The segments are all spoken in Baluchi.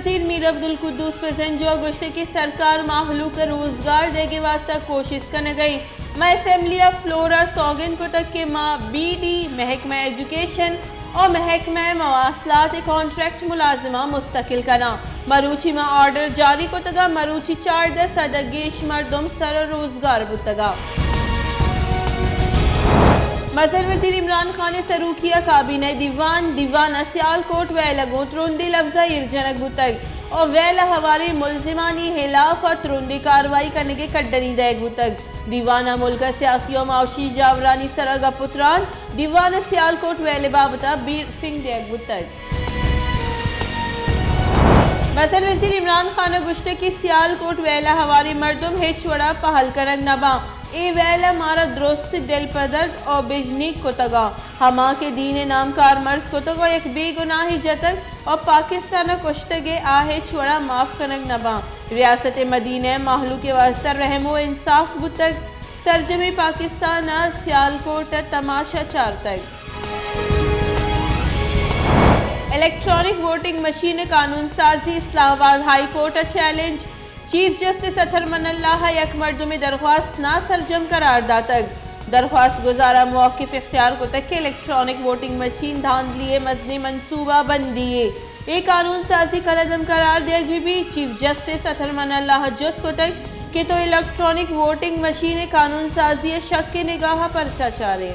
وزیر میر عبدالقدوس بزنجو ءَ گوشتگ کہ سرکار مہلوک ءَ روزگار دیگ ءِ واستہ کوشست کنگ ءَ اِنت۔ ما اسمبلی ءِ فلور ءَ سوگند کتگ کہ ما بی ڈی، محکمہ ایجوکیشن ءُ محکمہ مواصلات ءِ کانٹریکٹ ملازماں مستقل کناں۔ مروچی ما آرڈر جاری کتگ ءُ مروچی چاردہ سد ءَ گیش مردم سر ءُ روزگار بوتگ اَنت۔ مزن وزیر عمران خان ءِ سروکی ءَ کابینہ دیوان، دیوان ءَ سیالکوٹ ویل ءَ گوں ترندیں لبز ءَ ایر جنگ بوتگ ءُ ویل ءَ ہواریں ملزمانی ہلاف ءَ ترندیں کاروائی کنگ ءِ کڈنی دئیگ بوتگ۔ دیوان ءَ ملک ءِ سیاسی ءُ معاشی جاورانی سر ءَ گپ ءُ تران، دیوان ءَ سیالکوٹ ویل ءِ بابت ءَ بریفنگ دئیگ بوتگ۔ مزن وزیر عمران خان ءَ گوشتگ کہ سیالکوٹ ویل ءَ ہواریں مردم ہچ وڑ ءَ پہل کنگ نہ باں۔ اے ویل ءَ مارا درست دل پدرد ءُ بژنیگ کتگ اَنت۔ ہما کہ دین ءِ نام کارمرز کتگ ءُ یک بے گناہے جتگ ءُ پاکستان ءَ کشتگ ئے، آ ہچ وڑ ءَ معاف کنگ نہ باں۔ ریاست مدینہ ءِ مہلوک ءِ واستہ رحم ءُ انصاف بوتگ۔ سرجمیں پاکستان ءَ سیالکوٹ ءِ تماشا چارتگ۔ الیکٹرانک ووٹنگ مشین ءِ قانون سازی، اسلام آباد ہائی کورٹ ءَ چیلنج۔ چیف جسٹس اطہر من اللہ ءَ یک مردمے درخواست ناسرجم قرار داتگ۔ درخواست گزار ءَ موقف اختیار کتگ کہ الیکٹرانک ووٹنگ مشین دھاندلی ءِ مزنیں منصوبہ بندی یے۔ اے قانون سازی کلعدم قرار دیگ بہ بیت۔ چیف جسٹس اطہر من اللہ ءَ جست کتگ کہ تو الیکٹرانک ووٹنگ مشین ءِ قانون سازی ءَ شک ءِ نگاہ ءَ پرچا چار ئے؟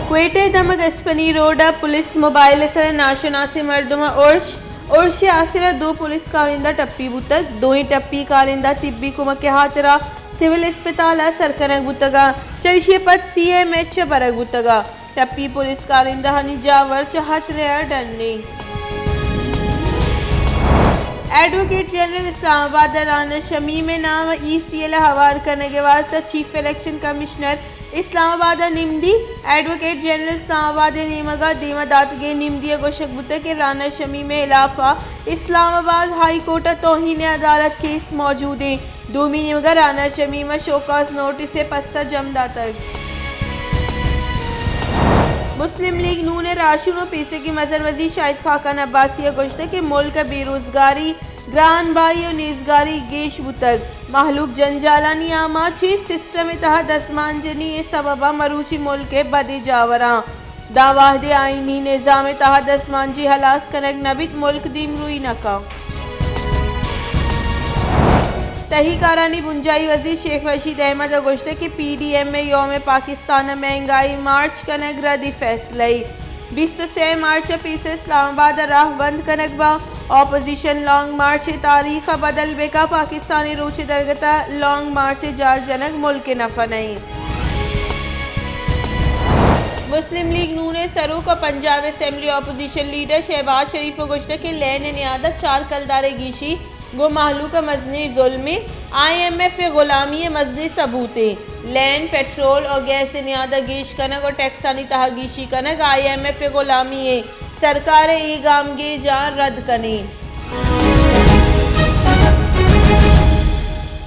کوئٹہ ءِ دمگ اسپنی روڈ ءَ پولیس موبائل ءِ سر ءَ ناشناسیں مردم ءِ ارش، ارش ءِ آسر ءَ دو پولیس کارندہ ٹپی بوتگ۔ دوئیں ٹپی کارندہ طبی کمک ءِ ہاترا سول اسپتال ءَ سر کنگ بوتگ اَنت، چریشی ءَ پد سی ایم ایچ ءَ برگ بوتگ اَنت۔ ٹپی پولیس کارندہانی جاور چہ ہترہ ءَ ڈن اِنت۔ ایڈووکیٹ جنرل اسلام آباد ءَ رانا شمیم ءِ نام ءَ ای سی ایل ءَ ہوار کنگ ءِ واستہ چیف الیکشن کمشنر اسلام آباد ءَ نمدی۔ ایڈووکیٹ جنرل اسلام آباد ءِ نیمگ ءَ دیما داتگیں نمدی ءَ گوشگ بوتگ کہ رانا شمیم ءِ ہلاف ءَ اسلام آباد ہائی کورٹ ءَ توہین عدالت کیس موجود اِنت۔ دومی نیمگ ءَ رانا شمیم ءَ شوکاز نوٹس ءِ پسہ جم داتگ۔ مسلم لیگ نون ءِ راہشون ءُ پیسریگیں مزن وزیر شاہد خاقان عباسی ءَ گوشتگ کہ ملک ءَ بے روزگاری، گران بہائی ءُ نیزگاری گیش بوتگ۔ مہلوک جنجالانی آماچ اِنت، سسٹم ءِ تہا دزمانجنی ءِ سبب ءَ مروچی ملک ءِ بدیں جاوراں۔ داں وہدے آئینی نظام ءِ تہا دزمانجنی ہلاس کنگ نہ بیت، ملک دیمروئی نہ کنت۔ تہی کارانی بنجاہی وزیر شیخ رشید احمد ءَ گوشتگ کہ پی ڈی ایم ءِ یوم پاکستان ءَ مہنگائی مارچ کنگ ردی فیصلہ یے۔ بیست ءُ سے مارچ ءَ پیسر اسلام آباد ءَ راہ بند کنگ باں۔ اپوزیشن لانگ مارچ ءِ تاریخ ءَ بدل بہ کنت، پاکستان ءِ روچ ءِ درگت ءَ لانگ مارچ ءِ جار جنگ ملک ءِ نفع نہ اِنت۔ مسلم لیگ نون ءِ سروک ءُ Punjab assembly opposition leader Shehbaz Sharif ءَ گوشتگ کہ لین ءِ نیاد ءَ چار کلدار ءِ گیشی گوں مہلوک ءَ مزنیں ظلمے، آئی ایم ایف ءِ غلامی ءِ مزنیں ثبوتے۔ لین، پٹرول ءُ گیس ءِ نیاد ءَ گیش کنگ ءُ ٹیکسانی تہا گیشی کنگ آئی ایم ایف ءِ غلامی اے۔ سرکار ءِ اے گامگیجاں رد کنیں۔